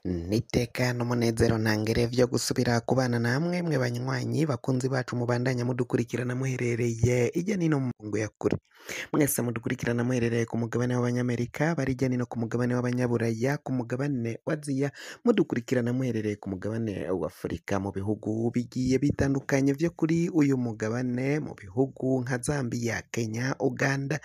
N'iteka n'umunezero ntangere vyo gusubira kubana namwe mwe banywanyi bakunzi bacu mubandanya mudukurikirana muherereye irya nino mu makungu ya kure. Mwese mudukurikirana muherereye ku mugabane w'abanyamerika, bari irya nino ku mugabane w'abanyaburaya, ku mugabane wa Aziya, mudukurikirana muherereye ku mugabane w'Afurika mu bihugu bigiye bitandukanye vyo kuri uyu mugabane, mu bihugu nka Zambia, Kenya, Uganda,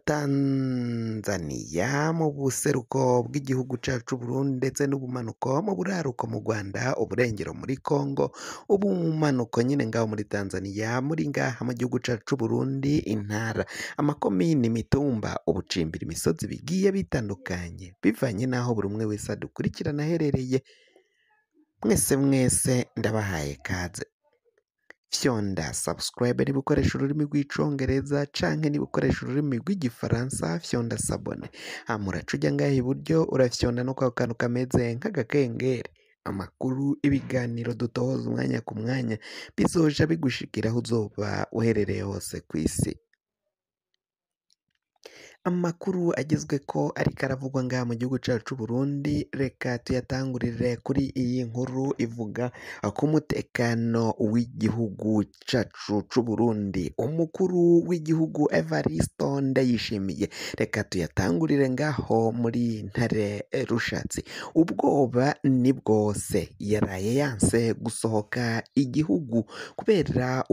Tanzania, mu buseruko bw'igihugu cacu Burundi ndetse n'ubumanuko mu buraruko mu Rwanda, uburengero muri Congo, ubumanuko nyine ngaho muri Tanzania, muri ngaha mu gihugu cacu Burundi, intara, amakomini, imitumba, ubucimbiri, imisozi bigiye bitandukanye bivanye n'aho buri umwe wese adukurikirana aherereye. Mwese mwese ndabahaye kaze. Fyonda subscribe niba ukoresha ururimi rw'icongereza canke niba ukoresha ururimi rw'igifaransa fyonda s'abonner. Hama uraca uja ngaha iburyo urafyonda no kwako kantu kameze nk'agakengeri. Amakuru, ibiganiro dutohoza umwanya ku mwanya bizoja bigushikira aho uzoba uherereye hose kw'isi. Amakuru agezweko ariko aravugwa ngaha mu gihugu cacu c'Uburundi, reka tuyatangurire kuri iyi nkuru ivuga ku mutekano w'igihugu cacu c'Uburundi. Umukuru w'igihugu Evaristo Ndayishimiye, reka tuyatangurire ngaho muri Ntare Rushatsi. Ubwoba ni bwose, yaraye yanse gusohoka igihugu kubera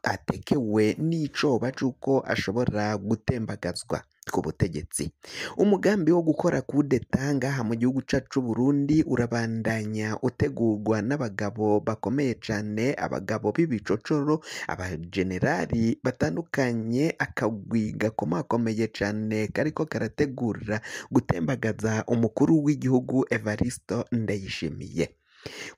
atekewe n'icoba c'uko ashobora gutembagazwa ku butegetsi. Umugambi wo gukora kudeta ngaha mu gihugu cacu c'Uburundi urabandanya utegurwa n'abagabo bakomeye cane, abagabo b'ibicocoro, abajenerali batandukanye, akagwi gakomakomeye cane kariko karategura gutembagaza umukuru w'igihugu Evaristo Ndayishimiye.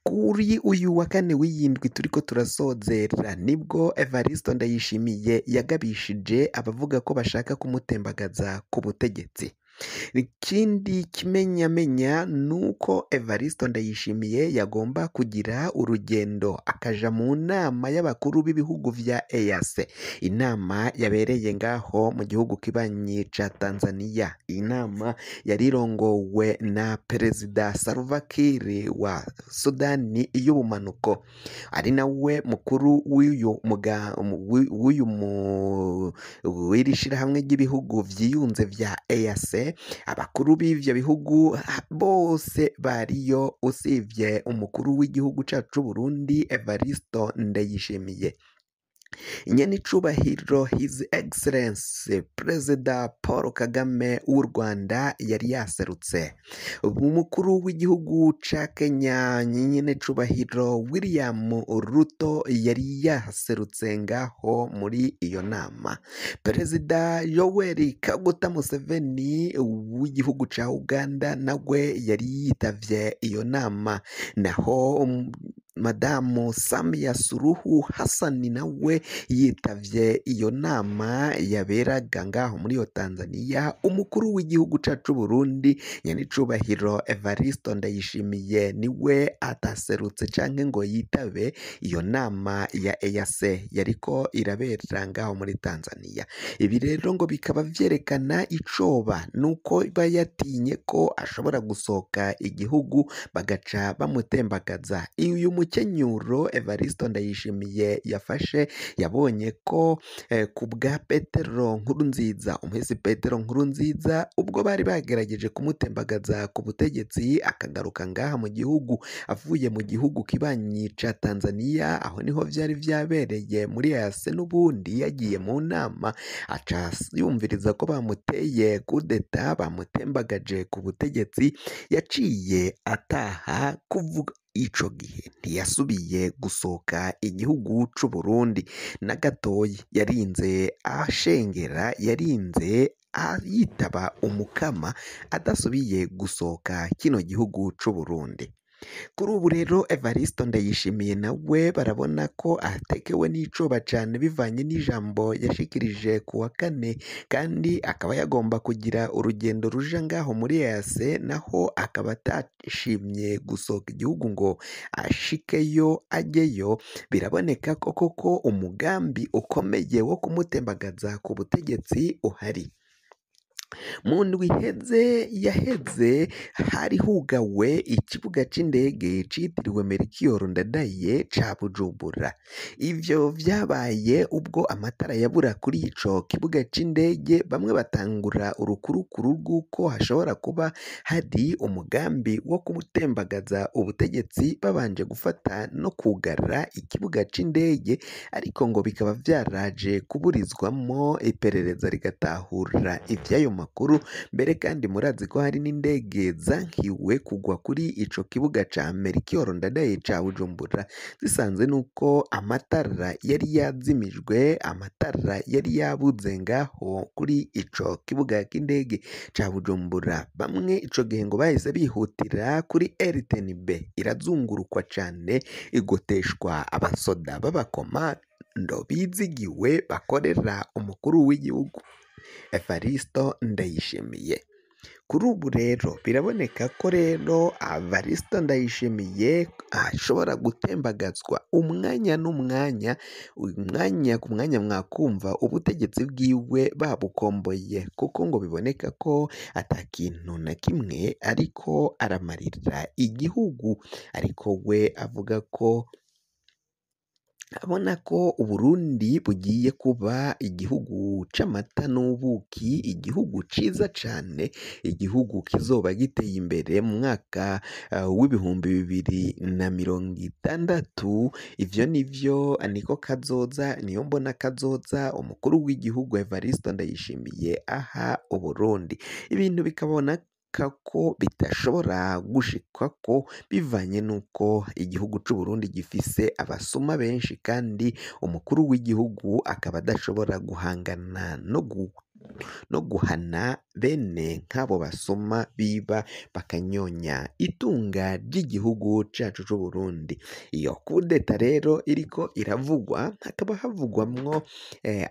Kuri uyu wa kane w'iyindwi turiko turasozera nibwo Evaristo Ndayishimiye yagabishije abavuga ko bashaka kumutembagaza ku butegetsi. Ikindi kimenyamenya nuko Evaristo Ndayishimiye yagomba kugira urugendo akaja mu nama y'abakuru b'ibihugu vya EAC, inama yabereye ngaho mu gihugu kibanyi ca Tanzania. Iyi nama yarirongowe na Perezida Salva Kiir wa Sudani y'ubumanuko, ari nawe mukuru w'uyu w'uyu w'iri shirahamwe ry'ibihugu vyiyunze vya EAC. Abakuru b'ivyo bihugu bose bariyo usivye umukuru w'igihugu cacu c'Uburundi Evaristo Ndayishimiye. Nyenicubahiro His Excellency Perezida Paul Kagame w'u Rwanda yari yaserutse. Umukuru w'igihugu ca Kenya Nyenecubahiro William Ruto yari yaserutse ngaho muri iyo nama. Perezida Yoweri Kaguta Museveni w'igihugu ca Uganda nawe yari yitavye iyo nama. Naho Madamu Samia Suluhu Hassan nawe yitavye iyo nama yaberaga ngaho muri iyo Tanzania. Umukuru w'igihugu cacu Burundi Nyenicubahiro Evaristo Ndayishimiye niwe ataserutse canke ngo yitabe iyo nama ya EAC yariko irabera ngaho muri Tanzania. Ibi rero ngo bikaba vyerekana icoba nuko bayatinye ko ashobora gusohoka igihugu bagaca bamutembagaza. Uyu mukenyuro Evaristo Ndayishimiye yafashe yabonye ko ku bwa Petero Nkurunziza, umuhisi Petero Nkurunziza, ubwo bari bagerageje kumutembagaza ku butegetsi akagaruka ngaha mu gihugu avuye mu gihugu kibanyi ca Tanzania, aho niho vyari vyabereye muri EAC n'ubundi yagiye mu nama aca yumviriza ko bamuteye kudeta, bamutembagaje ku butegetsi, yaciye ataha. Kuvuga ico gihe ntiyasubiye gusohoka igihugu c'Uburundi na gatoyi, yarinze ashengera, yarinze yitaba umukama adasubiye gusohoka kino gihugu c'Uburundi. Kuri ubu rero Evaristo Ndayishimiye nawe barabona ko atekewe n'icoba cane bivanye n'ijambo yashikirije ku wa kane, kandi akaba yagomba kugira urugendo ruja ngaho muri EAC, naho akaba atashimye gusohoka igihugu ngo ashikeyo ajeyo. Biraboneka ko koko umugambi ukomeye wo kumutembagaza ku butegetsi uhari. Mu ndwi iheze yaheze hari hugawe ikibuga c'indege citiriwe Melchior Ndadaye ca Bujumbura. Ivyo vyabaye ubwo amatara yabura kuri ico kibuga c'indege, bamwe batangura urukurukuru rw'uko hashobora kuba hari umugambi wo gutembagaza ubutegetsi babanje gufata no kugara ikibuga c'indege, ariko ngo bikaba vyaraje kuburizwamwo iperereza rigatahura ivy'ayo makuru. Mbere kandi murazi ko hari n'indege zankiwe kugwa kuri ico kibuga ca Melchior Ndadaye ca Bujumbura, zisanze nuko amatara yari yazimijwe, amatara yari yabuze ngaho kuri ico kibuga c'indege ca Bujumbura. Bamwe ico gihe ngo bahise bihutira kuri RTNB, irazungurukwa cane, igoteshwa abasoda b'abakomando bizigiwe bakorera umukuru w'igihugu Evaristo Ndayishimiye. Kuri ubu rero biraboneka ko rero Evaristo Ndayishimiye ashobora gutembagazwa umwanya n'umwanya, umwanya ku mwanya mwakumva ubutegetsi bwiwe babukomboye, kuko ngo biboneka ko ata kintu na kimwe ariko aramarira igihugu, ariko we avuga ko abona ko Uburundi bugiye kuba igihugu c'amata n'ubuki, igihugu ciza cane, igihugu kizoba giteye imbere mu mwaka w'2060. Ivyo nivyo niko kazoza, niyo mbona kazoza umukuru w'igihugu Evaristo Ndayishimiye aha Uburundi. Ibintu bikaboneka ko bidashobora gushikwako bivanye n'uko igihugu c'Uburundi gifise abasuma benshi, kandi umukuru w'igihugu akaba adashobora guhangana no guhana bene nk'abo basuma biba bakanyonya itunga ry'igihugu cacu c'Uburundi. Iyo kudeta rero iriko iravugwa, hakaba havugwamwo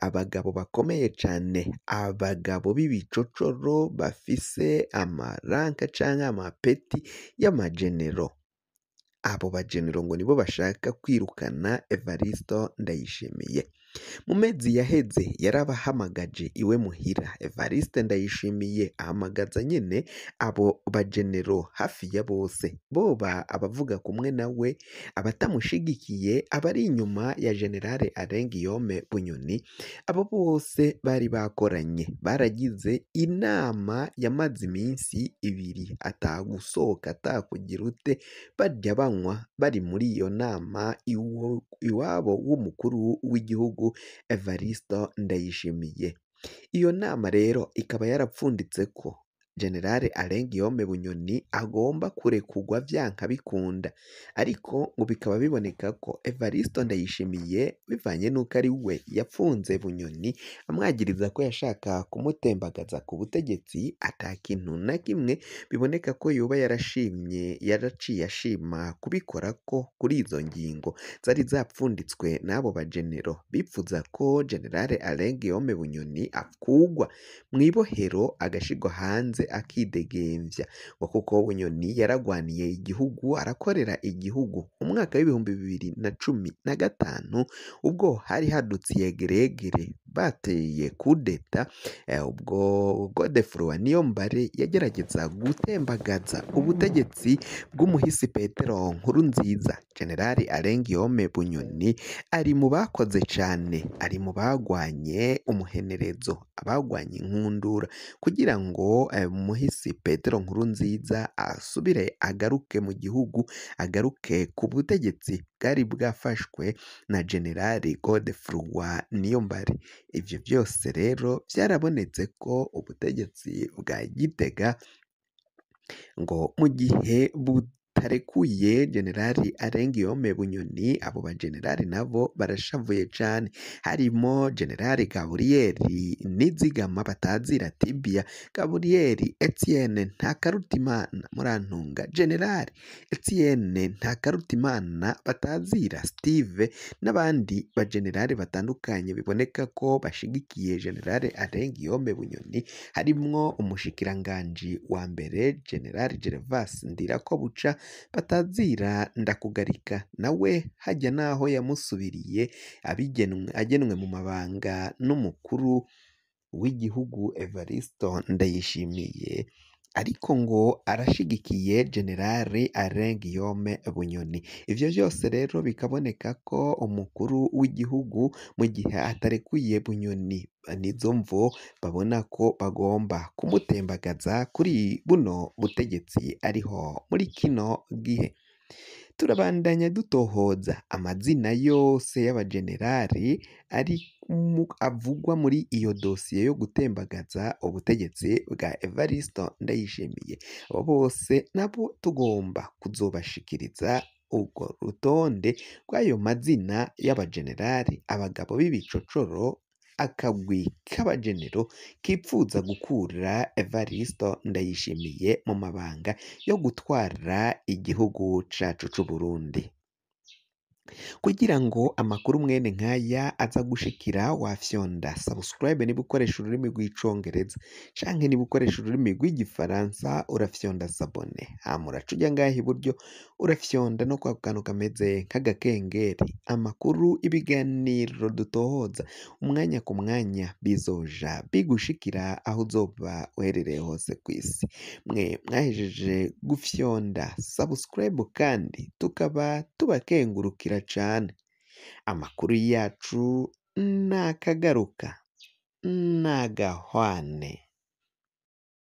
abagabo bakomeye cane, abagabo b'ibicocoro bafise amaranka canke amapeti y'amagenero. Abo bagenero ngo nibo bashaka kwirukana Evaristo Ndayishimiye. Mu mezi yaheze yarabahamagaje iwe muhira, Evariste Ndayishimiye ahamagaza nyene abo bagenero hafi ya bose, boba abavuga kumwe nawe, abatamushigikiye, abari inyuma ya Generale Alain Guillaume Bunyoni, abo bose bari bakoranye, baragize inama yamaze iminsi ibiri atagusohoka atakugira ute, barya banywa bari muri iyo nama iwabo w'umukuru w'igihugu Evaristo Ndayishimiye. Iyo nama rero ikaba yarapfunditse ko Generale Alain Guillaume Bunyoni agomba kurekurwa vyanka bikunda, ariko ngo bikaba biboneka ko Evaristo Ndayishimiye bivanye n'uko ari we yapfunze Bunyoni amwagiriza ko yashaka kumutembagaza ku butegetsi, ata kintu na kimwe biboneka ko yoba yarashimye, yaraciye ashima kubikora ko kuri izo ngingo zari zapfunditswe n'abo bagenero bipfuza ko Generale Alain Guillaume Bunyoni akugwa mw'ibohero agashirwa hanze akidegemvya, ngo kuko Bunyoni yaragwaniye igihugu, arakorera igihugu. Mu mwaka w'2015 ubwo hari hadutse iyegeregere bateye kudeta, ubwo Godefroid Niyombare yagerageza gutembagaza ubutegetsi bw'umuhisi Petero Nkurunziza. Generale Alain Guillaume Bunyoni ari mu bakoze cane, ari mu bagwanye umuhenerezo, abagwanye inkundura kugira ngo umuhisi Petero Nkurunziza asubire agaruke mu gihugu, agaruke ku butegetsi bwari bwafashwe na Generale Godefroid Niyombare. Ivyo vyose rero vyarabonetse ko ubutegetsi bwa Gitega ngo mu gihe butarekuye Generali Alain Guillaume Bunyoni, abo bagenerali nabo barashavuye cane, harimo Generali Gaburiyeri Nizigama batazira Tibia, Gaburiyeri Etienne Ntakarutimana Murantunga, Generali Etienne Ntakarutimana batazira Steve n'abandi bagenerali batandukanye biboneka ko bashigikiye Generali Alain Guillaume Bunyoni, harimwo umushikiranganji wa mbere Generali Gervas Ndirakobuca batazira Ndakugarika, nawe hajya naho yamusubiriye abigenwe agenwe mu mabanga n'umukuru w'igihugu Evaristo Ndayishimiye ariko ngo arashigikiye Generali Alain Guillaume Bunyoni. Ivyo vyose rero bikaboneka ko umukuru w'igihugu mu gihe atarekuye Bunyoni, nizo mvo babona ko bagomba kumutembagaza kuri buno butegetsi ariho muri kino gihe. Turabandanya dutohoza amazina yose y'abajenerali ari avugwa muri iyo dosiye yo gutembagaza ubutegetsi bwa Evaristo Ndayishimiye. Abo bose nabo tugomba kuzobashikiriza urwo rutonde rw'ayo mazina y'abajenerali, abagabo b'ibicocoro, akagwi k'abajenero kipfuza gukura Evaristo Ndayishimiye mu mabanga yo gutwara igihugu cacu c'Uburundi. Kugira ngo amakuru mwene nkaya aza gushikira, wafyonda subscribe niba ukoresha ururimi rw'icongereza, canke niba ukoresha ururimi rw'igifaransa urafyonda s'abonner, hama uraca uja ngaha iburyo urafyonda no kwa kantu kameze nk'agakengeri. Amakuru, ibiganiro dutohoza umwanya ku mwanya bizoja bigushikira aho uzoba uherereye hose kw'isi. Mwe mwahejeje gufyonda subscribe kandi tukaba tubakengurukira cane. Amakuru yacu nakagaruka, nagahwane.